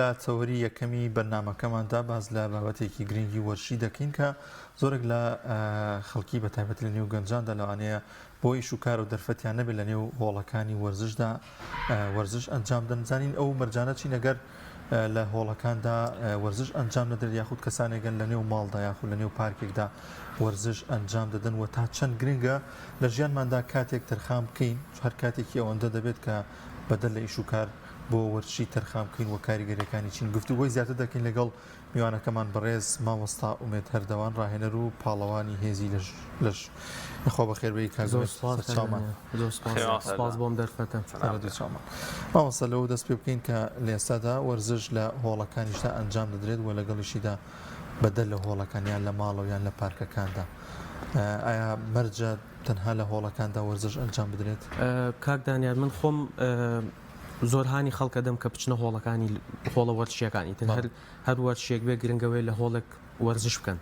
لە تەوەری یەکەمی بەرنامەکەماندا باس لە بابەتێکی گرنگی وەرزشی دەکەین کە زۆرێک لە خەڵکی بە تایبەتی لە نێو گەنجاندا لەوانەیە بۆ ئیش و کار و دەرفەتیان نەبێت لە نێو هۆڵەکانی وەرزشدا وەرزش ئەنجام دەن زانین ئەو مەرجانە چین ئەگەر لە هۆڵەکاندا وەرزش ئەنجام نەدرێت یاخود کەسانێکن لە نێو ماڵدا یاخود لە نێو پارکێکدا وەرزش ئەنجام دەدەن و تا چەند گرنگە لە ژیانماندا کاتێک تەرخان بکەین هەر کاتێکی ئەوەندە دەبێت کە بەدەر لە ئیش و کار بۆ وەرزشی تەرخان بکەین و کاریگەریەکانی چین گفتوگۆی زیاتر دەکەین لەگەڵ میوانەکەمان بەڕێز مامۆستا ئومێد هەردەوان ڕاهێنەر و پاڵەوانی هێزی لەش لەش یاخوا بەخێربێی کاک زۆر ئومێد سوپاس سەرچاومان زۆر سوپاس سوپاس بۆم دەرفەتە. سەرەدوو چاومان مامۆستا لەوە دەست پێ بکەین کە لە ئێستادا وەرزش لە هۆڵەکانیشدا ئەنجام دەدرێت و لەگەڵیشیدا بەدەر لە هۆڵەکان یان لە ماڵەوە یان لە پارکەکاندا ئایا مەرجە تەنها لە هۆڵەکاندا وەرزش ئەنجام بدرێت؟ کاک دانیار من خۆم زۆر هانی خەڵک ئەدەم کە بچنە هۆڵەکانی هۆڵە وەرزشیەکان ئیتر هەر هەر وەرزشێک بێ گرنگەوەی لە هۆڵێک وەرزش بکەن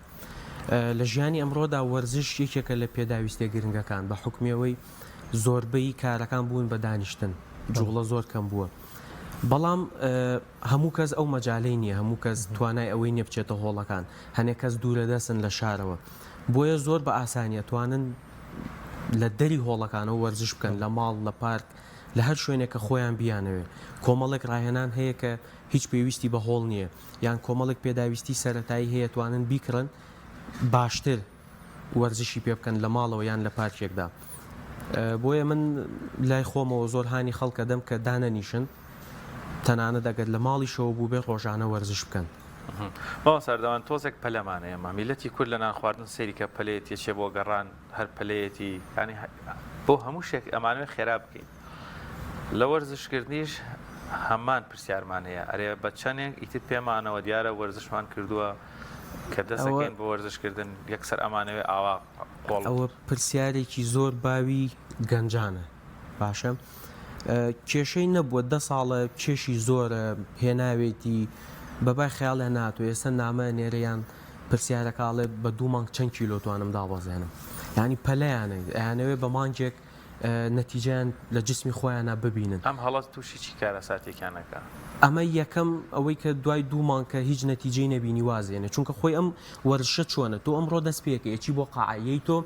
لە ژیانی ئەمڕۆدا وەرزش یەکێکە لە پێداویستیە گرنگەکان بە حکومیەوەی زۆربەی کارەکان بوون بە دانیشتن جوڵە زۆر کەم بووە بەڵام هەموو کەس ئەو مەجالەی نییە هەموو کەس توانای ئەوەی نییە بچێتە هۆڵەکان هەنێک کەس دوورە دەستن لە شارەوە بۆیە زۆر بە ئاسانی ئەتوانن لە دەری هۆڵەکانەوە وەرزش بکەن لە ماڵ لە پارک لە هەر شوێنێک کە خۆیان بیانەوێ. کۆمەڵێک ڕاهێنان هەیە کە هیچ پێویستی بە هۆڵ نییە، یان کۆمەڵێک پێداویستی سەرەتایی هەیە توانن بیکڕن باشتر وەرزشی پێ بکەن لە ماڵەوە یان لە پارکێکدا. بۆیە من لای خۆمەوە زۆر هانی خەڵک ئەدەم کە دانەنیشن تەنانەت ئەگەر لە ماڵیشەوە بووبێ ڕۆژانە وەرزش بکەن. مامۆستا ئەردەوان تۆزێک پەلەمانە ئێمە میللەتی کورد لە نان خواردن سەیری کە پەلەیەتی ئەچێ بۆ گەڕان هەر پەلەیەتی یانی بۆ هەموو شتێک ئەمانەوێت خێرا بکەین لە وەرزشکردنیش هەمان پرسیارمان هەیە ئەرێ بە چەندێک ئیتر پێمانەوە دیارە وەرزشمان کردووە کە دەستەکەین بۆ وەرزشکردن یەکسەر ئەمانەوێ ئاوا قۆڵ ئەوە پرسیارێکی زۆر باوی گەنجانە باشە کێشەی نەبووە دە ساڵە کێشی زۆرە هێناوێتی بەبای خەیاڵیان ناتوە ئێستا نامە نێرەیان پرسیارەکە ئەڵێ بە دوو مانگ چەند کیلۆ توانم دابەزێنم یانی پەلەیانە ئەیانەوێ بە مانگێک نەتیجەیان لە جسمی خۆیانە ببینن. ئەم هەڵە تووشی چی کارەساتێکیان ئەکا؟ ئەمە یەکەم ئەوەی کە دوای دوو مانگ کە هیچ نەتیجەی نەبینی واز ئێنێ چونکە خۆی ئەم وەرزشە چۆنە تۆ ئەمڕۆ دەست پێکەی ئەچی بۆ قاعە یەی تۆ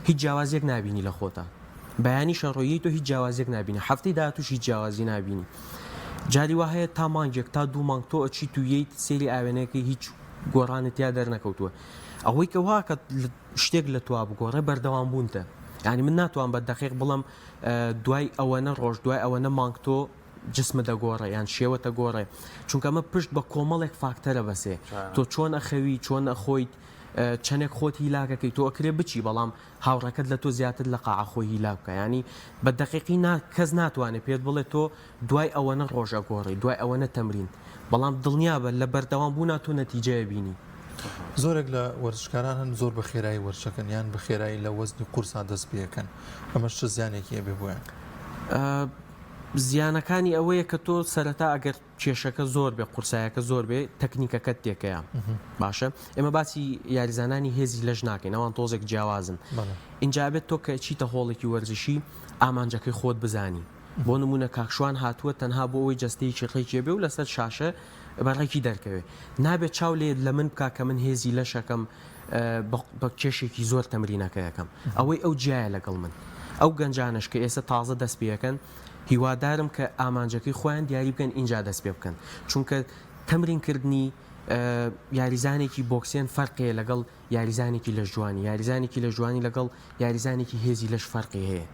هیچ جیاوازیەک نابینی لە خۆتا بەیانی شەڕۆ یەی تۆ هیچ جیاوازیەک نابینی هەفتەی داهاتوش هیچ جیاوازی نابینی جاری وا هەیە تا مانگێک تا دوو مانگ تۆ ئەچی تو یەیت سێری ئاوێنەکەی هیچ گۆڕانت تیا دەرنەکەوتووە ئەوەی کە وا کە شتێک لە توا بگۆڕێ بەردەوام بوونتە یعنی من ناتوان بە دەقیق بڵم دوای ئەوەنە ڕۆژ دوای ئەوەنە مانگ تۆ جسمە دەگۆڕێ یان شێوەتە گۆڕێ چونکە ئەمە پشت بە کۆمەڵێک فاکتەرە بەسێ تۆ چۆن ئەخەوی چۆن ئەخۆیت چەندێک خۆت هیلاکەکەی تۆ ئەکرێ بچی بەڵام هاوڕێکەت لە تۆ زیاتر لە قاعە خۆی هیلاک بکا یانی بە دەقیقی نا کەس ناتوانێ پێت بڵێ تۆ دوای ئەوەنە ڕۆژ ئەگۆڕی دوای ئەوەنە تەمرین بەڵام دڵنیابە لە بەردەوام بوونا تۆ نەتیجە ئەبینی. زۆرێک لە وەرزشکاران هەن زۆر بە خێرایی وەرزشەکەن یان بە خێرایی لە وەزنی قورسا دەست پێکەن ئەمەش چ زیانێکی ئەبێ بۆیان؟ زیانەکانی ئەوەیە کە تۆ سەرەتا ئەگەر کێشەکە زۆر بێ قورسایەکە زۆر بێ تەکنیکەکەت تێکەیە باشە ئێمە باسی یاریزانانی هێزی لەش ناکەین ئەوان تۆزێک جیاوازن ئینجا بێت تۆ کە چیتە هۆڵێکی وەرزشی ئامانجەکەی خۆت بزانی بۆ نمونە کاکشوان هاتووە تەنها بۆ ئەوەی جستەیەکی ڕێکی بێ و لەسەر شاشە بە ڕێکی دەرکەوێ نابێت چاو لێ لە من بک کە من هێزی لەشەکەم بە کێشێکی زۆر تەمرینەکەیەکەم ئەوەی ئەو جیایە لەگەڵ من ئەو گەنجانش کە ئێستا تازە دەست پێەکەن هیوادارم کە ئامانجەکەی خۆیان دیاری بکەن ئینجا دەست پێ بکەن چونکە تەمرین کردنی یاریزانێکی بۆکسێن فەرقەیە لەگەڵ یاریزانێکی لەشجوانی یاریزانێکی لەشجوانی لەگەڵ یاریزانێکی هێزی لەش فەرقی هەیە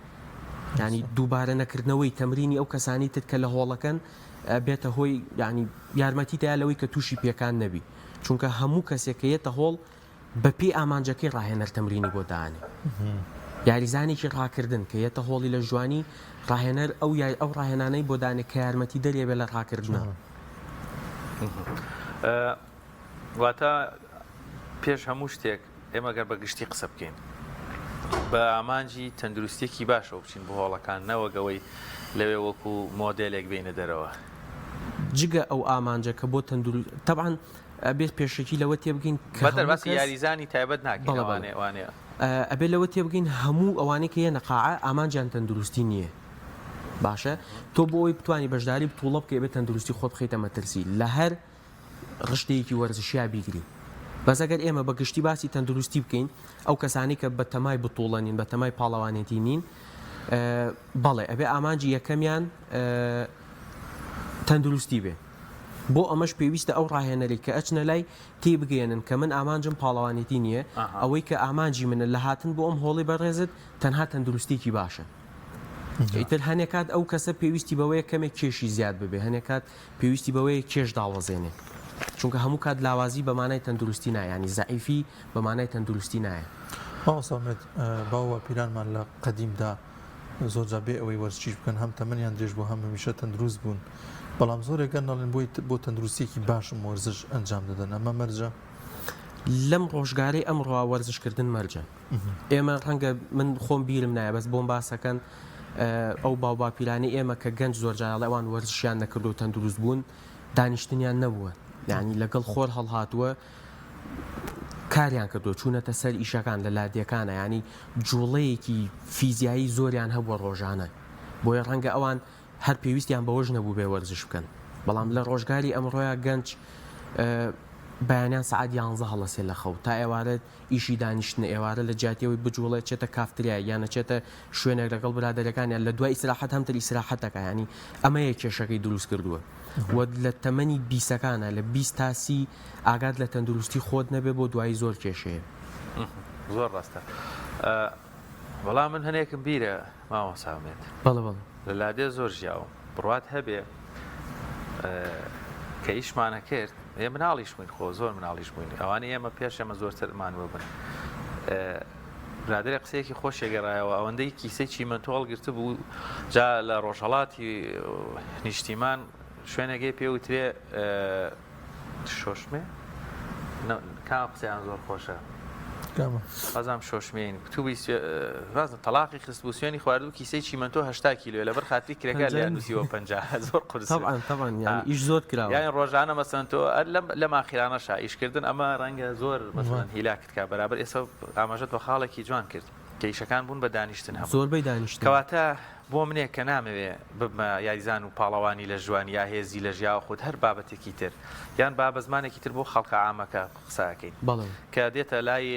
ینی دووبارە نەکردنەوەی تەمرینی ئەو کەسانی تر کە لە هۆڵەکەن بێتە هۆی ینی یارمەتی تا لەوەی کە تووشی پێکان نەبی چونکە هەموو کەسێک کە یەتە هۆڵ بەپێی ئامانجەکەی ڕاهێنەر تەمرینی بۆ دانێ. یاریزانێکی ڕاکردن کە یەتە هۆڵی لەشجوانی، ڕاهێنەر ئەو یاری ئەو ڕاهێنانەی بۆ دانێ کە یارمەتیدەری ئەبێ لە ڕاکردنا. واتە پێش هەموو شتێک ئێمە گەر بە گشتی قسە بکەین بە ئامانجی تەندروستیەکی باشەوە بچین بۆ هۆڵەکان نەوەک ئەوەی لەوێ وەکو مۆدێلێک بێینە دەرەوە. جگە ئەو ئامانجە کە بۆ تەندرو تەبعەن ئەبێت پێشەکی لەوە تێبگەین کە بەدەر هەموو باسی کەس یاریزانی تایبەت ناکەین بەڵێ بەڵێ ئەوانەیە وانەیە. ئەبێ لەوە تێبگەین هەموو ئەوانەی کە یەنە قاعە ئامانجیان تەندروستی نییە. باشە تۆ بۆ ئەوەی بتانی بەشداری بتوڵە بکەی بێت تەندروستی خۆت بخەیتە مەترسی لە هەر ڕشتەیەکی وەرزشیا بیگری بەس ئەگەر ئێمە بە گشتی باسی تەندروستی بکەین ئەو کەسانی کە بە تەمای بتوڵە نین بە تەمای پاڵەوانێتی نین بەڵێ ئەبێ ئامانجی یەکەمیان تەندروستی بێ بۆ ئەمەش پێویستە ئەو ڕاهێنەری کە ئەچنە لای تێبگەیەنن کە من ئامانجم پاڵەوانێتی نییە ئەوەی کە ئامانجی منە لە هاتن بۆ ئەم هۆڵی بەڕێزت تەنها تەندروستێکی باشە ئیتر هەنێک کات ئەو کەسە پێویستی بەوەیە کەمێک کێشی زیاد ببێ هەنێک کات پێویستی بەوەیە کێش داوەزێنێ چونکە هەموو کات لاوازی بە مانای تەندروستی نایە یانی زەعیفی بە مانای تەندروستی نایە. مامۆستا ئومێد باو باپیرانمان لە قەدیمدا زۆر جار بێ ئەوەی وەرزشیش بکەن هەم تەمەنیان درێژ بوو هەم هەمیشە تەندروست بوون بەڵام زۆرێک گەن دەڵێن بۆی بۆ تەندروستیەکی باشم وەرزش ئەنجام دەدەن ئەمە مەرجە؟ لەم ڕۆژگارەی ئەمڕۆ وەرزشکردن مەرجە. ئێمە ڕەنگە من خۆم بیرم نایە بەس بۆم باسەکەن ئەو باوباپیرانی ئێمە کە گەنج زۆر جار ئەوان وەرزشیان نەکردو تەندروست بوون دانیشتنیان نەبووە یعنی لەگەڵ خۆر هەڵهاتووە کاریان کردو چوونەتە سەر ئیشەکان لە لادیەکانە ینی جوڵەیەکی فیزیایی زۆریان هەبووە ڕۆژانە بۆیە ڕەنگە ئەوان هەر پێویستیان بەوەش نەبوو بێ وەرزش بکەن بەڵام لە ڕۆژگاری ئەمڕۆیا گەنج بەیانیان سەعات یانزە هەڵەسێ لە خەو تا ئێوارە ئیشی دانیشتنە ئێوارە لە جیاتی ئەوەی بجوڵێ چێتە کافتریا یان ئەچێتە شوێنێک لەگەڵ برادەرەکانیان لە دوای ئیسراحەت هەمتر ئیسراحەت دەکا یانی ئەمەیە کێشەکەی دروست کردووە و لە تەمەنی بیسەکانە لە 20 تا سی ئاگات لە تەندروستی خۆت نەبێ بۆ دوایی زۆر کێشەیە. زۆر ڕاستە وەڵا من هەنێکم بیرە مامۆستا ئومێد. بەڵێ بەڵێ. لە لادێ زۆر ژیاوم بڕوات هەبێ کە ئیشمانە کرد ئێ مناڵیش بووین خۆ زۆر مناڵیش بووین ئەوانەی ئێمە پێش ئێمە زۆرترمان ببن برادێ قسەیەکی خۆشی گەڕایەوە ئەوەندەی کیسەی چیمەنتۆ هەڵگرتبوو جا لە ڕۆژهڵاتی نیشتیمان شوێنێکی پێوترێ شۆشمێ کام قسەیان زۆر خۆشە بازم شۆشمێن کتوبی ڕاستە تەلاقی خست بوو سوێنی خواردو کیسەی چیمەنتۆ هەشتا کیلۆ لەبەر خاتری کرێکار لێیان نووسیوە 50 زۆر قورس طبعا طبعا یعنی ئیش زۆر کراوە یعنی ڕۆژانە مەسەن تۆ لەم لەم ئاخیرانەشا ئیشکردن ئەمە ڕەنگە زۆر مەسەن هیلاکت کا بەرابەر ئێستا ئاماژەت بە خاڵێکی جوان کرد کە ئیشەکان بوون بە دانیشتن هەموو زۆربەی دانیشتن کەواتە بۆ منێک کە نامەوێ ببمە یاریزان و پاڵەوانی لە ژوان یا هێزی لە ژیا خود هەر بابەتێکی تر یان با بە زمانێکی تر بۆ خەڵکە عامەکە قسە ئەکەین بەڵێ. کە دێتە لای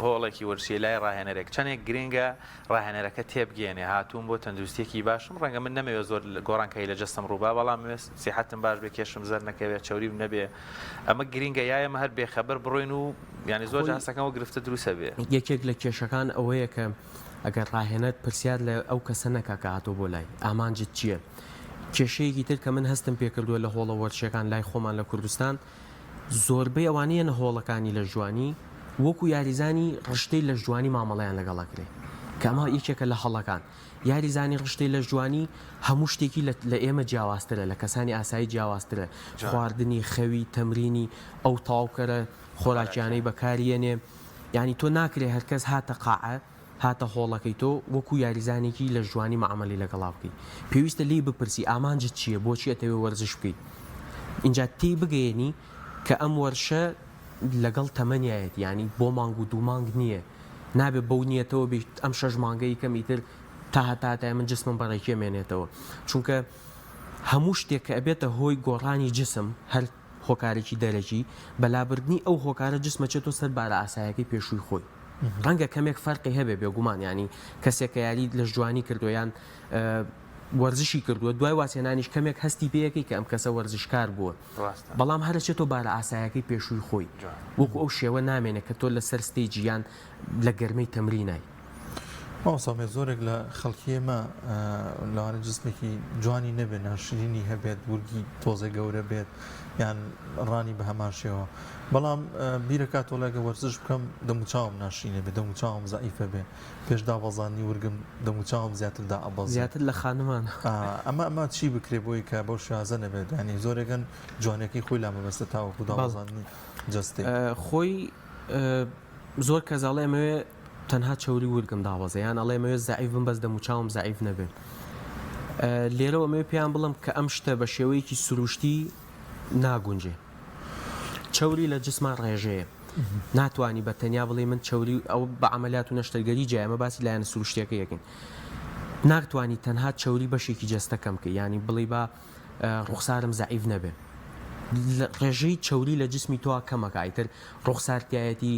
هۆڵێکی وەرزشی لای ڕاهێنەرێک چەندێک گرنگە ڕاهێنەرەکە تێبگەێنێ هاتووم بۆ تەندروستیەکی باشم ڕەنگە من نەمەوێت زۆر گۆڕانکاری لە جەستەم ڕووبا بەڵام سیحەتم باش بێ کێشم زەر نەکەوێت چەوریم نەبێ ئەمە گرنگە یا ئێمە هەر بێخەبەر بڕۆین و یعنی زۆر خۆی هەستەکەمەوە گرفتە دروستە بێ. یەکێک لە کێشەکان ئەوەیە کە ئەگەر ڕاهێنەر پرسیار لە ئەو کەسە نەکا کە هاتووە بۆ لای ئامانجت چییە؟ کێشەیەکی تر کە من هەستم پێکردووە لە هۆڵە وەرزشیەکان لای خۆمان لە کوردستان زۆربەی ئەوانەی یەنە هۆڵەکانی لەشجوانی وەکو یاریزانی ڕشتەی لەشجوانی مامەڵەیان لەگەڵ ئەکرێ کە ئەمە یەکێکە لە هەڵەکان یاریزانی ڕشتەی لەشجوانی هەموو شتێکی لە ئێمە جیاوازترە لە کەسانی ئاسایی جیاوازترە خواردنی خەوی تەمرینی ئەو تەواوکەرە خۆراکیانەی بەکاریەنێ یانی تۆ ناکرێ هەرکەس هاتە قاعە هاتە هۆڵەکەی تۆ وەکو یاریزانێکی لەشجوانی مەعامەلەی لەگەڵا بکەی پێویستە لێی بپرسی ئامانجت چییە بۆچی ئەتەوێ وەرزش بکەی ئینجا تێی بگەیەنی کە ئەم وەرشە لەگەڵ تەمەنیایەتی یانی بۆ مانگ و دوو مانگ نییە نابێ بەو نیەتەوە بیت ئەم شەش مانگەی کەم ئیتر تا هەتا هەتای من جسمم بە ڕێکی ئەمێنێتەوە چونکە هەموو شتێک کە ئەبێتە هۆی گۆڕانی جسم هەر هۆکارێکی دەرەکی بە لابردنی ئەو هۆکارە جسم ئەچێتەوە سەر بارە ئاسایەکەی پێشووی خۆی ڕەنگە کەمێک فەرقی هەبێ بێگومان یانی کەسێک کە یاری لەشجوانی کردووە یان وەرزشی کردووە دوای وازهێنانیش کەمێک هەستی پێیەکەی کە ئەم کەسە وەرزشکار بووە بەڵام هەر ئەچێتەوە بارە ئاسایەکەی پێشووی خۆی وەکو ئەو شێوە نامێنێ کە تۆ لەسەر stage یان لە گەرمەی تەمرینای. مامۆستا ئومێد زۆرێک لە خەڵکی ئێمە لەوانە جسمێکی جوانی نەبێت ناشرینی هەبێت ورگی تۆزێ گەورە بێت یان ڕانی بە هەمان شێوە بەڵام بیرەکاتەوە لەگە وەرزش بکەم دەموچاوم ناشرینە بێ دەموچاوم زەعیفە بێ پێش دابەزاندنی ورگم دەموچاوم زیاتر دائەبەزێ زیاتر لە خانمان. ئەمە ئەمە چی بکرێ بۆی کە بەو شێوازە نەبێت یانی زۆرێکن جوانیەکەی خۆی لا مەبەستە تاوەکو دابەزاندنی جەستەی. خۆی زۆر کەس ئەڵێ ئەمەوێ تەنها چەوری ورگم دابەزێ یان ئەڵێ ئەمەوێ زەعیف بم بەس دەموچاوم زەعیف نەبێ لێرەوە ئەمەوێ پێیان بڵێم کە ئەم شتە بە شێوەیەکی سروشتی ناگونجێ چەوری لە جسما ڕێژەیە ناتوانی بە تەنیا بڵێ من چەوری ئەو بە عملیات و نەشتەرگەری جای ئەمە باسی لایەنە سروشتیەکە یەکەین. ناتوانی تەنها چەوری بەشێکی جەستە کەم بکەی یانی بڵێی با ڕوخسارم زەعیف نەبێ ڕێژەی چەوری لە جسمی تۆ کەمەکە ئیتر ڕوخسار تایەتی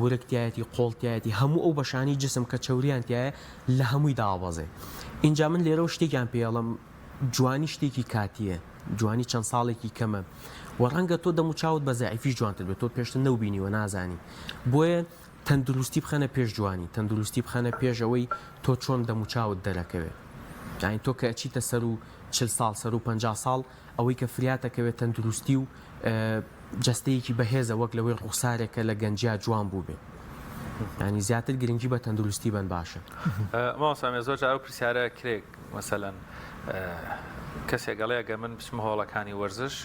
ورگ تایەتی قۆڵ تایەتی هەموو ئەو بەشانی جسم کە چەوریان تایە لە هەمووی دابەزێ ئینجا من لێرەوە شتێکیان پێڵم جوانی شتێکی کاتیە جوانی چەند ساڵێکی کەمە و ڕەنگە تۆ دەموچاوت بە زەعیفیش جوانتر بێت تۆ پێشتر نەوبینیوە نازانی بۆیە تەندروستی بخەنە پێش جوانی، تەندروستی بخەنە پێش ئەوەی تۆ چۆن دەموچاوت دەرەکەوێ. یانی تۆ کە ئەچیتە سەروو 40 ساڵ، سەروو 50 ساڵ، ئەوەی کە فریاتەکەوێ تەندروستی و جەستەیەکی بەهێزە وەک لەوەی ڕوخسارێک کە لە گەنجیا جوان بووبێ. یانی زیاتر گرنگی بە تەندروستی بەن باشە. مامۆستا ئەمێ زۆر جار ئەو پرسیارە کرێ مەسەلەن کەسێک ئەڵێ ئەگەر من بچمە هۆڵەکانی وەرزش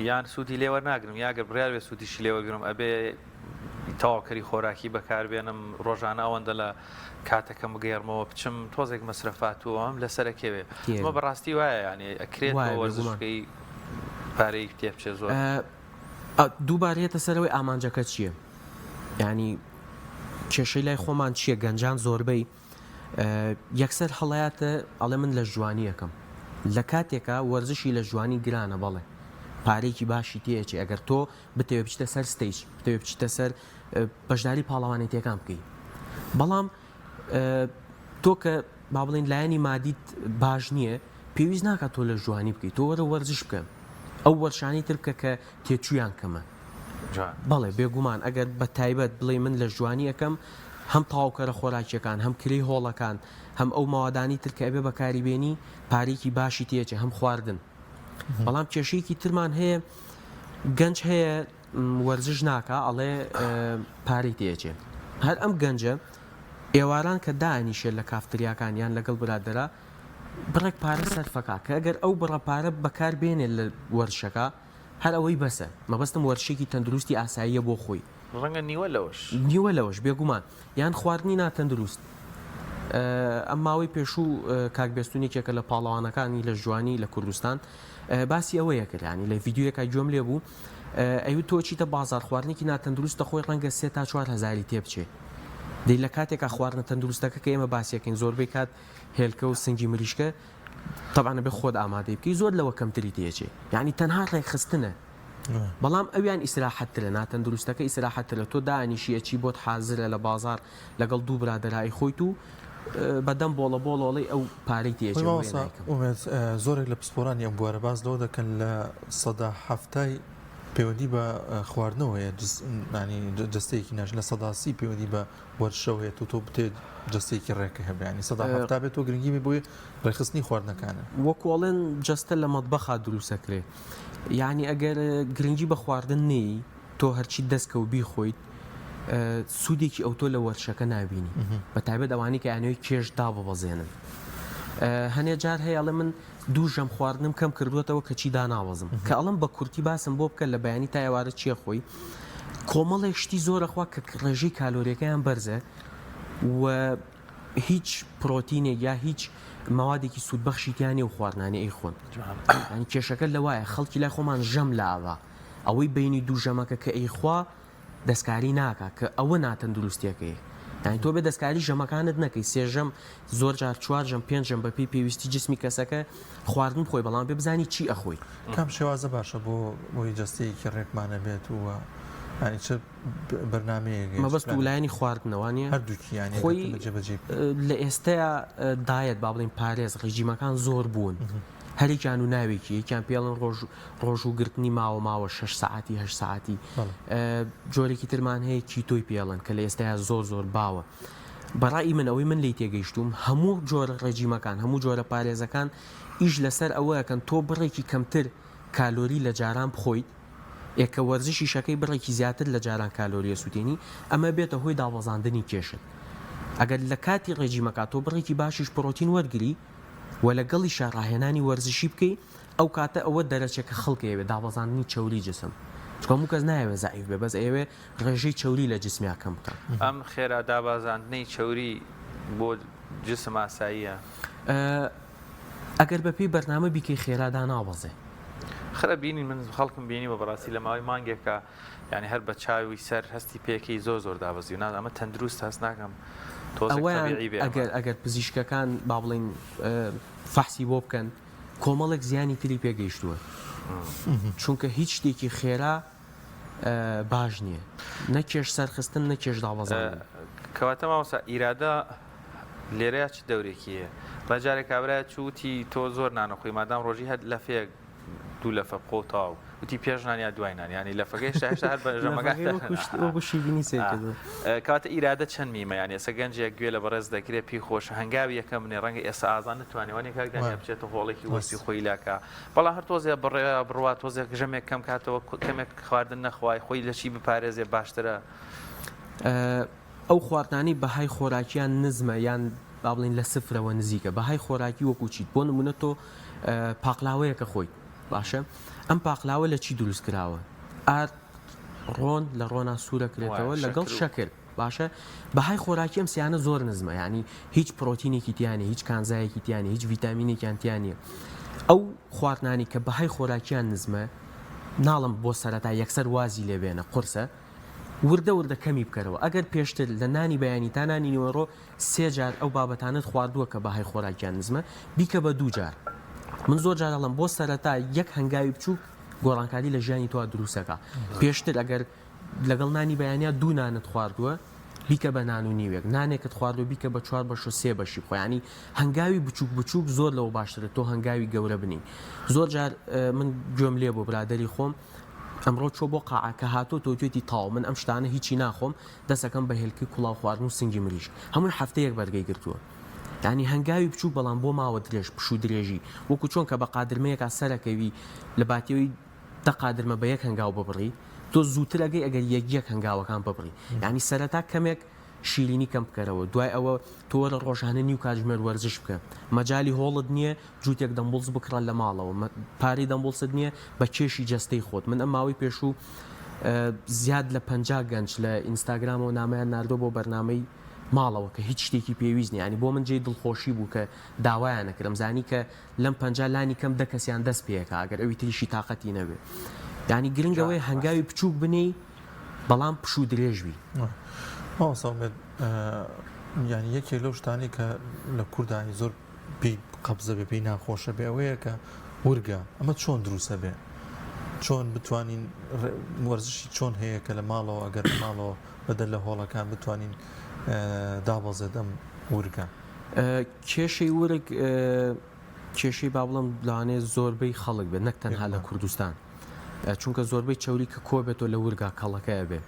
یان سوودی لێ وەرناگرم یا گەر بڕیار بێ سوودیشی لێ وەرگرم ئەبێ تەواوکەری خۆراکی بەکاربێنم ڕۆژانە ئەوەندە لە کاتەکەم بگێڕمەوە بچم تۆزێک مەسرەفات و ئەم لەسەرەکەوێ ئەمە بەڕاستی وایە یانی ئەکرێت وەرزشکەی پارەی تێ بچێ زۆر دووبارە یەتە سەرەوەی ئامانجەکە چییە ینی کێشەی لای خۆمان چییە گەنجان زۆربەی یەکسەر هەڵەیاتە ئەڵێ من لە ژوانیەکەم لە کاتێکا وەرزشی لە ژوانی گرانە بەڵێ پارێکی باشی تێچێ ئەگەر تۆ بتەوێ بچیتە سەر stage بتەوێ بچیتە سەر بەشداری پاڵەوانێتیەکان بکەی بەڵام تۆ کە با بڵین لایەنی مادیت باش نییە پێویست ناکات تۆ لە ژوانی بکەیت تۆ وەرە وەرزش بکە ئەو وەرشانی تر بکە کە تێچویان کەمە بەڵێ بێگومان ئەگەر بە تایبەت بڵێ من لە ژوانی ئەەکەم هەم تەواوکەرە خۆراکیەکان هەم کری هۆڵەکان هەم ئەو ماوادانی تر کە ئەبێ بەکاری بێنی پارێکی باشی تێچێ هەم خواردن بەڵام کێشەیەکی ترمان هەیە گەنج هەیە وەرزش ناکا ئەڵێ پارەی تێچێ هەر ئەم گەنجە ئێواران کە دانیشێت لە کافتریاکان یان لەگەڵ برادەرا بڕێک پارە سەرفەکا کە ئەگەر ئەو بڕە پارە بەکار بێنێت لە وەرشەکە هەر ئەوەی بەسە مەبەستم وەرشێکی تەندروستی ئاساییە بۆ خۆی ڕەنگە نیوە لەوەش. نیوە لەوەش بێگومان. یان خواردنی ناتەندروست. ئەم ماوەی پێشوو کاک بێستون یەکێکە لە پاڵەوانەکانی لە ژوانی لە کوردستان باسی ئەوەیە کرد ینی لە ڤیدیۆیەکە گوێم لێ بوو ئەیوت تۆ چیتە بازار خواردنێکی ناتەندروستە خۆی ڕەنگە سێ تا چوار هەزاری تێ بچێ دەی لە کاتێکا خواردنە تەندروستەکە کە ئێمە باسیەکەین زۆربەی کات هێلکە و سنگی مریشکە تەبعەن ئەبێ خۆت ئامادەی بکەی زۆر لەوە کەمتری تێچێ یعنی تەنها ڕێکخستنە بەڵام ئەویان ئیسراحەتترە ناتەندروستەکە ئیسراحەتترە تۆ دانیشی ئەچی بۆت حازرە لە بازاڕ لەگەڵ دوو برادەرا ئەیخۆیت و بەدەم بۆڵە بۆڵۆڵەی ئەو پارەی تێچێ بۆیە مامۆستا نایکەم. ئومێد زۆرێک لە پسپۆرانی ئەم بوارە باس لەوە دەکەن 70% پەیوەندی بە خواردنەوە هەیە ینی جەستەیەکی ناش 30% پەیوەندی بە وەرزشەوە هەیە تۆ تۆ بتێت جەستەیەکی ڕێکە هەبێ ینی 70% بێت تۆ گرنگی بێ بۆی ڕێکخستنی خواردنەکانە. وەکو ئەڵێن جەستە لە مەتبەخا دروستەکرێ یانی ئەگەر گرنگی بە خواردن نەیی تۆ هەرچی دەست کەوت بیخۆیت سوودێکی ئەوتۆ لە وەرشەکە نابینی بە تایبەت ئەوانەی کە ئەیانەوێت کێش داببەزێنن هەنێ جار هەیە ئەڵێ من دوو ژەم خواردنم کەم کردووەتەوە کەچی داناوەزم کە ئەڵم بە کورتی باسم بۆ بکە لە بەیانی تا ئێوارە چیە خۆی کۆمەڵێک شتی زۆرە خوا کە ڕێژەی کالۆریەکەیان بەرزە و هیچ پرۆتینێک یا هیچ مەوادێکی سوودبەخشی تیا نیە و خواردنانی ئەیخۆن یانی کێشەکە لەوایە خەڵکی لای خۆمان ژەم لاوە ئەوەی بینی دوو ژەمەکە کە ئەیخوا دەستکاری ناکا کە ئەوە ناتەندروستیەکەی یانی تۆ بێ دەستکاری ژەمەکانت نەکەی سێ ژەم زۆر جار چوار ژەم پێنج ژەم بەپێی پێویستی جسمی کەسەکە خواردن بخۆی بەڵام بێ بزانی چی ئەخۆی. کام شێوازە باشە بۆ بۆی جەستەیەکی ڕێکمان هەبێت و یانی چ بەرنامەیەک هەیە چ مەبەست و پلانێک؟ لایەنی خواردنە وانیە؟ هەردووکی یانی ئەگەر خۆی تۆ جێبەجێی بکەی. لە ئێستەیا diet با بڵێین پارێز ڕێجیمەکان زۆر بوون هەرێکیان و ناوێکی یەکیان پێڵن ڕۆژ ڕۆژوو گرتنی ماوە ماوە شەش سەعاتی هەشت سەعاتی بەڵێ. جۆرێکی ترمان هەیە کیتۆی پێڵن کە لە ئێستایا زۆر زۆر باوە بە ڕای من ئەوەی من لێی تێگەیشتووم هەموو جۆرە ڕێجیمەکان هەموو جۆرە پارێزەکان ئیش لەسەر ئەوەکەن تۆ بڕێکی کەمتر کالۆری لە جاران بخۆیت ئێ کە وەرزشیش ئەکەی بڕێکی زیاتر لە جاران کالۆری ئەسوتێنی ئەمە بێتە هۆی دابەزاندنی کێشت ئەگەر لە کاتی ڕێجیمەکە تۆ بڕێکی باشیش پڕۆتین وەرگری و لەگەڵیشا ڕاهێنانی وەرزشی بکەی ئەو کاتە ئەوە دەرەچێ کە خەڵک ئەیەوێ دابەزاندنی چەوری جسم چونکە هەموو کەس نایەوێ زەعیف بێ بەس ئەیەوێ ڕێژەی چەوری لە جسمیا کەم بکا. ئەم خێرا دابازاندنەی چەوری بۆ جسم ئاساییە؟ ئەگەر بەپێی بەرنامە بیکەی خێرا دانابەزێ. خرە بینین من خەڵکم بینیوە بەڕاستی لە ماوەی مانگێکا یانی هەر بە چاوی سەر هەستی پێکەی زۆر زۆر دابەزیوە نازانم ئەمە تەندروستە هەست ناکەم. تۆزێک ئەوەیان تەبیعی بێ ئەمە. ئەگەر ئەگەر پزیشکەکان با بڵێین فەحسی بۆ بکەن کۆمەڵێک زیانی تری پێ گەیشتووە چونکە هیچ شتێکی خێرا باش نییە نە کێش سەرخستن نە کێش دابەزاندن. کەواتە مامۆستا ئیرادە لێرەیا چ دەورێکی هەیە؟ ڕێ جارێ کابرایە چوو وتی تۆ زۆر نان ئەخۆی مادام ڕۆژی هەر لەفەیەک دوو لەفە بخۆ و تەواو وتی پێش نان یا دوای نان یانی لەفەکە هێشتا هێشتا هەر بە ژەمەکە لەفەکەی وەکو شت وەکو شیرینی سەیر کردووە. کەواتە ئیرادە چەند میمە یانی ئێستا گەنجێک گوێ لە بەڕێز دەگرێ پێی خۆشە هەنگاوی یەکەم بنێ ڕەنگە ئێستا ئازان نتوانێ وانیە کاک دانیال بچێتە هۆڵێکی وەرزی خۆی لاکا بەڵام هەر تۆزێ بڕێ بڕوا تۆزێک ژەمێک کەم کاتەوە کەمێک خواردن نەخوای خۆی لە چی بپارێزێ باشترە؟ ئەو خواردنانەی بەهای خۆراکیان نزمە یان با بڵێین لە سفرەوە نزیکە بەهای خۆراکی وەکو چیت بۆ نمونە تۆ پاقلاوەیەکە خۆیت باشە ئەم پاقلاوە لە چی دروست کراوە ئارد ڕۆن لە ڕۆنا سوورە کرێتەوە لەگەڵ شەکر باشە بەهای خۆراکی ئەم سیانە زۆر نزمە یعنی هیچ پرۆتینێکی تیانە هیچ کانزایەکی تیانە هیچ ڤیتامینێکیان تیانە ئەو خواردنانی کە بەهای خۆراکیان نزمە ناڵم بۆ سەرەتا یەکسەر وازی لێبێنە قورسە وردە وردە کەمی بکەرەوە ئەگەر پێشتر لە نانی بەیانی تا نانی نیوەڕۆ سێ جار ئەو بابەتانەت خواردووە کە بەهای خۆراکیان نزمە بیکە بە دوو جار من زۆر جار ئەڵێم بۆ سەرەتا یەک هەنگاوی بچووک گۆڕانکاری لە ژیانی تۆ دروستەکە پێشتر ئەگەر لەگەڵ نانی بەیانیا دوو نانت خواردووە بیکە بە نان و نیوێک نانێکت خواردوە بیکە بە چوار بەش و سێ بەشی بخۆ یانی هەنگاوی بچوک بچوک زۆر لەوە باشترە تۆ هەنگاوی گەورە بنی زۆر جار من گوێم لێ بۆ برادری خۆم ئەمڕۆ چۆ بۆ قاعە کە هاتۆ تۆتوێتی تاو من ئەم شتانە هیچی ناخۆم دەسەکەم بە هێلکەی کوڵاو خواردن و سنگی مریشک هەمووی هەفتەیەک بەرگەی گرتووە یانی هەنگاوی بچوک بەڵام بۆ ماوە درێژ پشوو درێژی وەکو چۆن کە بە قادرمەیەکا سەرەکەوی لە باتیەوەی دە قادرمە بە یەک هەنگاو ببڕی تۆ زووتر ئەگەی ئەگەر یەک یەک هەنگاوەکان ببڕی یانی سەرەتا کەمێک شیرینی کەم بکەرەوە دوای ئەوە تۆ وەرە ڕۆژانە نیو کاتژمێر وەرزش بکە مەجالی هۆڵت نییە جووتێک dumbbells بکڕە لە ماڵەوە پارەی dumbbells ت نییە بە کێشی جەستەی خۆت من ئەم ماوەی پێشوو زیاد لە 50 گەنج لە ئینستاگرامەوە نامەیان ناردۆ بۆ بەرنامەی ماڵەوە کە هیچ شتێکی پێویست نییە ینی بۆ من جێی دڵخۆشی بوو کە داوایان نەکردم زانی کە لەم 50 لانی کەم دە کەسیان دەست پێکا ئەگەر ئەوی تریشی تاقەتی نەبێ یانی گرنگ ئەوەیە هەنگاوی بچووک بنێی بەڵام پشوو درێژ بی. مامۆستا ئومێد یانی یەکێک لەو شتانەی کە لە کوردانی زۆر پێی قەبزە بێ پێی ناخۆشە بێ ئەوەیە کە ورگە ئەمە چۆن دروستە بێ چۆن بتوانین وەرزشی چۆن هەیە کە لە ماڵەوە ئەگەر لە ماڵەوە بەدەر لە هۆڵەکان بتوانین دابەزێت ئەم ورگە. کێشەی ورگ کێشەی با بڵێم لەوانەیە زۆربەی خەڵک بێت نەک تەنها لە کوردستان چونکە زۆربەی چەوری کە کۆ بێتەوە لە ورگا کەڵەکە ئەبێ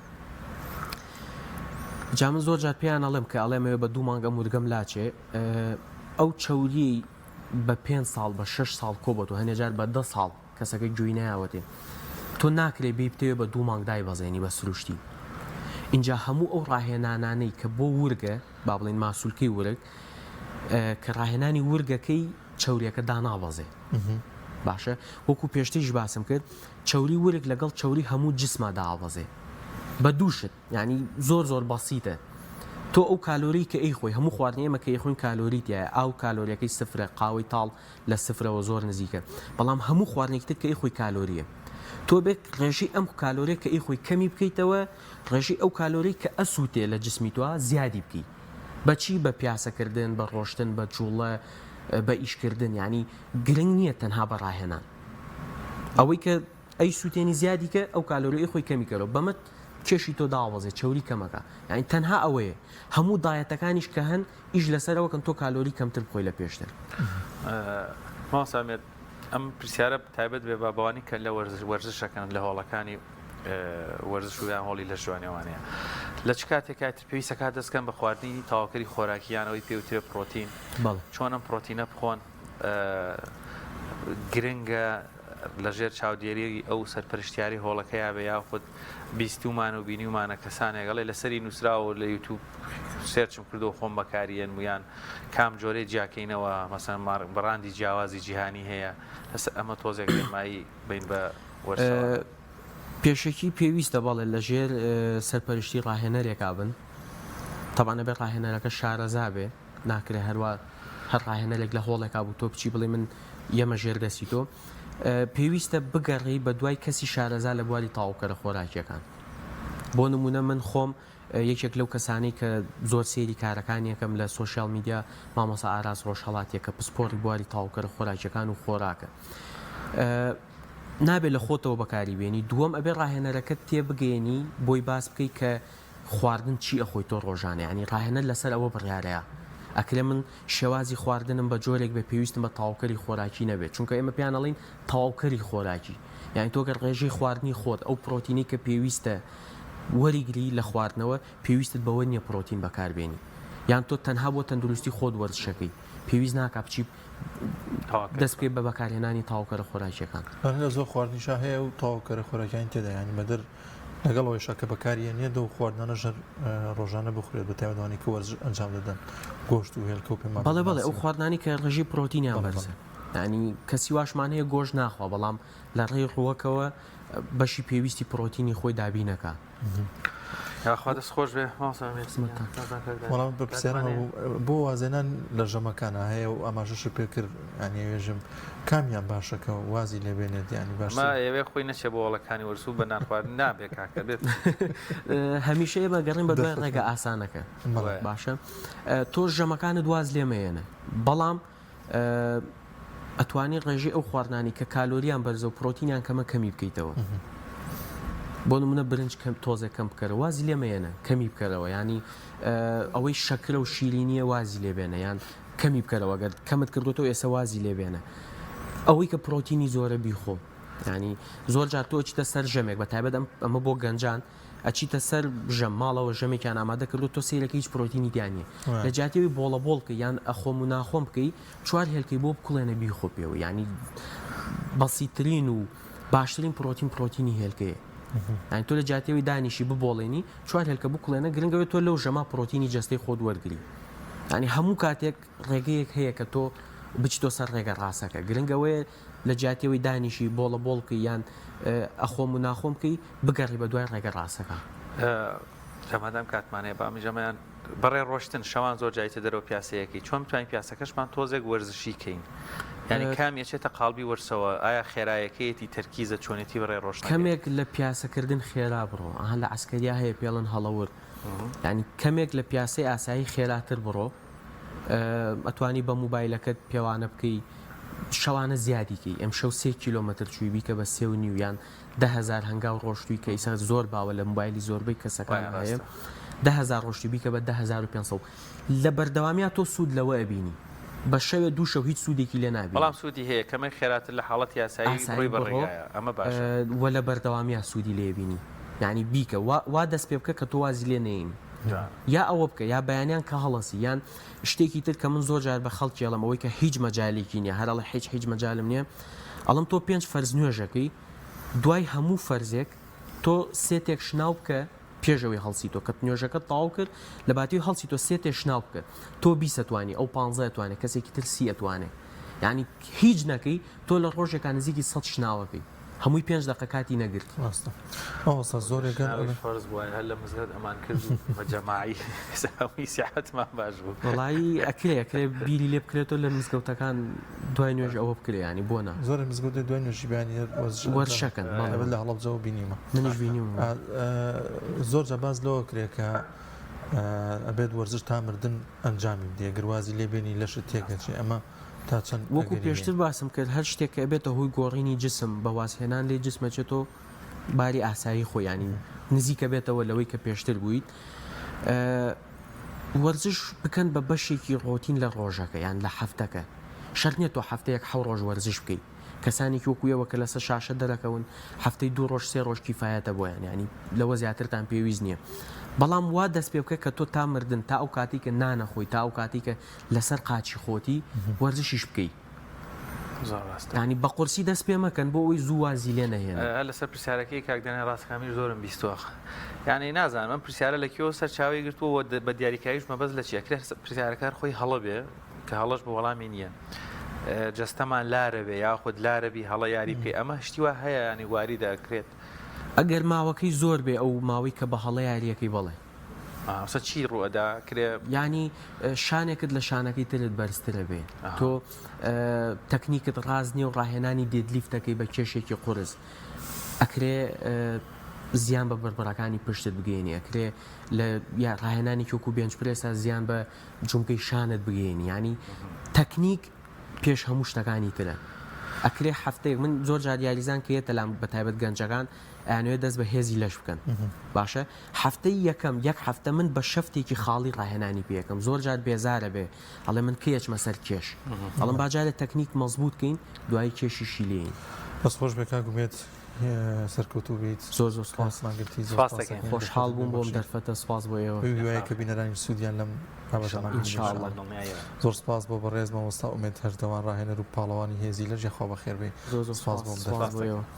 جا من زۆر جار پێیان ئەڵێم کە ئەڵێمەوێ بە دوو مانگ ئەم ورگەم لاچێ ئەو چەوریەی بە پێ ساڵ بە شش ساڵ کۆ بۆتەوە هەنێ جار بە دە ساڵ کەسەکە گوێی نایاوەتێ تۆ ناکرێ بێی بتەوێ بە دوو مانگ دایبەزێنی بە سروشتی ئینجا هەموو ئەو ڕاهێنانانەی کە بۆ ورگە با بڵێین ماسولکەی ورگ کە ڕاهێنانی ورگەکەی چەوریەکە دانابەزێ باشە وەکو پێشتریش باسم کرد چەوری ورگ لەگەڵ چەوری هەموو جسما دابەزێ بە دوو شت یعنی زۆر زۆر بەسیتە تۆ ئەو کالۆری کە ئەی خۆی هەموو خواردنی ئێمە کە ئەیخۆین کالۆری تایە ئاو کالۆریەکەی سفرە قاوەی تاڵ لە سفرەوە زۆر نزیکە بەڵام هەموو خواردنێکی تر کە ئەیخۆی کالۆریە تۆ بێت ڕێژەی ئەم کالۆریە کە ئەیخۆی کەمی بکەیتەوە ڕێژەی ئەو کالۆری کە ئەسووتێ لە جسمی تۆ زیادی بکەی بە چی بە پیاسە کردن بە ڕۆشتن بە جوڵە بە ئیش کردن یانی گرنگ نییە تەنها بە ڕاهێنان ئەوەی کە ئەی سووتێنی زیادی کە ئەو کالۆری خۆی کەمی کەرەوە بەمە کێشی تۆ داوەزێ چەوری کەمەکە یانی تەنها ئەوەیە هەموو دایەتەکانیش کە هەن ئیش لەسەرەوە کەن تۆ کالۆری کەمتر بخۆی لە پێشتر. مامۆستا ئومێد ئەم پرسیارە تایبەت بێ بە بەوانی کە لە وەرزش وەرزشەکەن لە هۆڵەکانی وەرزش و یان هۆڵی لەشجوانی ئەوانەیە لە چ کاتێکا تر پێویستە کات دەستکەن بە خواردنی تەواوکەری خۆراکی یان ئەوەی پێوترێ پرۆتین بەڵێ. چۆن ئەم پرۆتینە بخۆن گرنگە لەژێر چاودێری ئەو سەرپەرشتیاری هۆڵەکەیا بێ یاخود بیستومانە و بینیومانە کەسانێک ئەڵێ لەسەری نووسراوە و لە یوتوب search م کردو خۆم بەکاریێنم و یان کام جۆرەی جیاکەینەوە مەسەن بڕاندی جیاوازی جیهانی هەیە لەسەر ئەمە تۆزێک ڕێنمایی بین بە وەرزشەوانان. پێشەکی پێویستە بەڵێ لەژێر سەرپەرشتی ڕاهێنەرێکا بن تەبعەن ئەبێ ڕاهێنەرەکە شارەزا بێ ناکرێ هەروا هەر ڕاهێنەرێک لە هۆڵێکا بوو تۆ بچی بڵێ من یەمە ژێر دەستی تۆ پێویستە بگەڕێی بە دوای کەسی شارەزا لە بواری تەواوکەرە خۆراکیەکان بۆ نمونە من خۆم یەکێک لەو کەسانەی کە زۆر سەیری کارەکانی ئەکەم لە social media مامۆستا ئاراس ڕۆژهەڵاتیە کە پسپۆڕی بواری تەواوکەرە خۆراکیەکان و خۆراکە. نابێت لە خۆتەوە بەکاری بێنی، دووەم ئەبێ ڕاهێنەرەکەت تێبگەیەنی بۆی باس بکەی کە خواردن چی ئەخۆی تۆ ڕۆژانە یانی ڕاهێنەر لەسەر ئەوە بڕیارەیە ئەکرێ من شێوازی خواردنم بە جۆرێک بێ پێویستم بە تەواوکەری خۆراکی نەبێت چونکە ئێمە پێیان ئەڵێین تەواوکەری خۆراکی یانی تۆ گەر ڕێژەی خواردنی خۆت ئەو پرۆتینەی کە پێویستە وەریگری لە خواردنەوە پێویستت بەوە نییە پرۆتین بەکاربێنی یان تۆ تەنها بۆ تەندروستی خۆت وەرزشەکەی پێویست ناکا بچی دەست بکەیت بە بەکارهێنانی تەواوکەرە خۆراکیەکان. لە زۆر خواردنیشا هەیە و تەواوکەرە خۆراکیانی تێدا یانی بەدەر لەگەڵ ئەوەیشا کە بەکاری ئەنێت ئەو خواردنانەش هەر ڕۆژانە بخورێت بە تایبەت ئەوانەی کە وەرزش ئەنجام دەدەن گۆشت و هێلکە و پێمان بەڵێ بەڵێ ئەو خواردنانی کە ڕێژەی پرۆتینیان بەرزە یانی کەسی واشمان هەیە گۆشت ناخوا بەڵام لە ڕێی ڕووەکەوە بەشی پێویستی پرۆتینی خۆی دابینەکە. یاخوا دەست خۆش بێ مامۆستا ئومێد. خزمەتتان. وەڵام بە پرسیارم هەبوو بۆ وازێنان لە ژەمەکانە هەیە و ئاماژەشت پێ کرد یانی ئەوێژم کامیان باشە کە وازی لێ بێنێت یانی باشتر ما ئەیەوێ خۆی نەچێ بۆ هۆڵەکانی وەرز و بە نان خواردن نابێ کاکە بێت. هەمیشە ئێمە گەڕین بە دوای ڕێگە ئاسانەکە باشە تۆ ژەمەکانت واز لێ مەیەنە بەڵام ئەتوانی ڕێژەی ئەو خواردنانی کە کالۆریان بەرزە و پرۆتینیان کەمە کەمی بکەیتەوە بۆ نمونە برنج کەم تۆزێک کەم بکەرە وازی لێ مەیەنە کەمی بکەرەوە ینی ئەوەی شەکرە و شیرینیە وازی لێ بێنە یان کەمی بکەرەوە گەر کەمت کردوتەوە ئێستا وازی لێ بێنە ئەوەی کە پرۆتینی زۆرە بیخۆ ینی زۆر جار تۆ چیتە سەر ژەمێک بە تایبەت ئەمە بۆ گەنجان ئەچیتە سەر ژەم ماڵەوە ژەمێکیان ئامادە کردووە تۆ سەیرەکەی هیچ پرۆتینی تیا نییە لە جیاتی ئەوەی بۆڵە بۆڵ بکەی یان ئەخۆم و ناخۆم بکەی چوار هێلکەی بۆ بکوڵێنە بیخۆ پێوە یانی بەسیترین و باشترین پرۆتین پرۆتینی هێلکەیە یانی تۆ لە جیاتی ئەوەی دانیشی ببۆڵێنی چوار هێلکە بکوڵێنە گرنگەوەی تۆ لەو ژەما پرۆتینی جەستەی خۆت وەرگری یانی هەموو کاتێک ڕێگەیەک هەیە کە تۆ بچیتۆ سەر ڕێگە ڕاستەکە گرنگەوەیە لە جیاتی ئەوەی دانیشی بۆڵە بۆڵ بکەی یان ئەخۆم و ناخۆم بکەی بگەڕی بە دوای ڕێگە ڕاستەکە. جا مادام کاتمان هەیە با ئەمیش ئەمەیان بەڕێ ڕۆشتن شەوان زۆر جایتە دەرەوە پیاسەیەکەی چۆن بتوانین پیاسەکەشمان تۆزێک وەرزشی کەین یعنی کام یەچێتە قاڵبی وەرسەوە ئایا خێرایەکەیەتی تەرکیزە چۆنێتی بەڕێ ڕۆشتنەکەی؟ کەمێک لە پیاسەکردن خێرا بڕۆ ئەها لە عەسکەریا هەیە پێڵن هەڵەور یعنی کەمێک لە پیاسەی ئاسایی خێراتر بڕۆ ئەتوانی بە موبایلەکەت پێوانە بکەی شەوانە زیادی کەی ئەمشەو سێ کیلۆمەتر چووی بیکە بە سێ و نیو یان 10000 هەنگاو ڕۆشتووی کە ئیسا زۆر باوە لە موبایلی زۆربەی کەسەکان هەیە 10000 ڕۆشتووی بیکە بە 10500 لە بەردەوامیا تۆ سوود لەوە ئەبینی بە شەوێ دوو شەو هیچ سوودێکی لێ نابینی بەڵام سوودی هەیە کەمێک خێراتر لە حاڵەتی ئاسایی بڕۆی بە ڕێگایە ئەمە باشە وە لە بەردەوامیا سوودی لێ بینی یعنی بیکە وا دەست پێ بکە کە تۆ وازی لێ نەیەنی یا ئەوە بکە یا بەیانیان کە هەڵەسی یان شتێکی تر کە من زۆر جار بە خەڵکی ئەڵێم ئەوەی کە هیچ مەجالێکی نییە هەر ئەڵێ هیچ هیچ مەجالم نییە ئەڵێم تۆ پێنج فەرز نوێژەکەی دوای هەموو فەرزێک تۆ سێتێک شناو بکە پێش ئەوەی هەڵسی تۆ کە نوێژەکەت تەواو کرد لە باتی هەڵسی تۆ سێتێ شناو بکە تۆ بیست ئەتوانی ئەو پانزە ئەتوانێ کەسێکی تر سی ئەتوانێ یعنی هیچ نەکەی تۆ لە ڕۆژێکا نزیکی سەد شناوەکەی هەمووی پێنج دەقە کاتی نەگرت. ڕاستە مامۆستا زۆرێک هەن ئەڵێن. فەرز بوایە هەر لە مزگەوت ئەمان کرد و بە جەماعی هەمووی سیحەتمان باش بوو. وەڵایی ئەکرێ ئەکرێ بیری لێ بکرێتەوە لە مزگەوتەکان دوای نوێژ ئەوە بکرێ یانی بۆ نا. زۆرێک مزگەوت دوای نوێژی بەیانی هەر وەرزش ئەنجام وەرزشەکەن بەڵێ. تایبەت لە هەڵەبجەوە بینیومە. منیش بینیومە. زۆر جار باس لەوە کرێ کە ئەبێت وەرزش تا مردن ئەنجامی بدەی گەر وازی لێ بێنی لەشت تێکەچێ ئەمە تا چەند وەکو پێشتر باسم کرد هەر شتێک کە ئەبێتە هۆی گۆڕینی جسم بە وازهێنان لێی جسم ئەچێتەوە باری ئاسایی خۆی یانی نزیکە بێتەوە لەوەی کە پێشتر بوویت وەرزش بکەن بە بەشێکی ڕۆتین لە ڕۆژەکە یان لە هەفتەکە شەرت نییە تۆ هەفتەیەک حەو ڕۆژ وەرزش بکەیت کەسانێکی وەکو ئێوە کە لەسەر شاشە دەرەکەون هەفتەی دوو ڕۆژ سێ ڕۆژ کیفایەتە بۆیان یانی لەوە زیاترتان پێویست نییە بەڵام وا دەست پێ بکە کە تۆ تا مردن تا ئەو کاتی کە نانەخۆی تا ئەو کاتی کە لەسەر قاچی خۆتی وەرزشیش بکەی. زۆر ڕاستە. یانی بە قورسی دەست پێ مەکەن بۆ ئەوەی زوو وازی لێ نەهێنن. هەر لەسەر پرسیارەکەی کاک دانای ڕاستکامیش زۆرم بیستووە یانی نازانم ئەم پرسیارە لە کوێوە سەرچاوەی گرتووە و بە دیاریکاریش مەبەست لە چییە؟ ئەکرێ پرسیارەکە هەر خۆی هەڵە بێ کە هەڵەش بە وەڵامی نییە جەستەمان لارە بێ یاخود لارە بی هەڵە یاری بکەی ئەمە شتی وا هەیە یانی واریدە ئەکرێت؟ ئەگەر ماوەکەی زۆر بێ ئەو ماوەی کە بە هەڵە یارییەکەی بەڵێ. مامۆستا چی ڕوئەدا کرێ؟ یانی شانێکت لە شانەکەی ترت بەرزترە بێ تۆ تەکنیکت ڕاست نییە و ڕاهێنانی deadlift ەکەی بە کێشێکی قورس ئەکرێ. زیان بە بڕبڕەکانی پشتت بگەیەنی، ئەکرێ لە یا ڕاهێنانێکی وەکو bench press ا زیان بە جومگەی شانت بگەیەنی، یانی تەکنیک پێش هەموو شتەکانی ترە. ئەکرێ هەفتەیەک من زۆر جار یاریزان کە یەتە لام بە تایبەت گەنجەکان ئەیانەوێت دەست بە هێزی لەش بکەن باشە هەفتەی یەکەم یەک هەفتە من بە شەفتێکی خاڵی ڕاهێنانی پێ ئەکەم زۆر جار بێزارە بێ ئەڵێ من کەی ئەچمە سەر کێش ئەڵێم با جارێ تەکنیک مەزبووت کەین دوایی کێشیشی لێین. دەست خۆش بێ کاک ئومێد سەرکەوتوو بیت. زۆر زۆر سوپاس. کاتمان گرتی زۆر سوپاس سوپاس دەکەین. دەکەین. خۆشحاڵ بووم بۆم دەرفەتە سوپاس بۆ ئێوە. بەو هیوایە کە بینەرانیش سوودیان لەم بابەتەمان ان شاء اللە. دڵنیایەوە. زۆر سوپاس بۆ بەڕێز مامۆستا ئومێد هەردەوان ڕاهێنەر و پاڵەوانی هێزی لەش یاخوا بەخێربێی زۆر زۆر سوپاس سوپاس بۆم سوپاس دەرفەتە. بۆ ئێوە.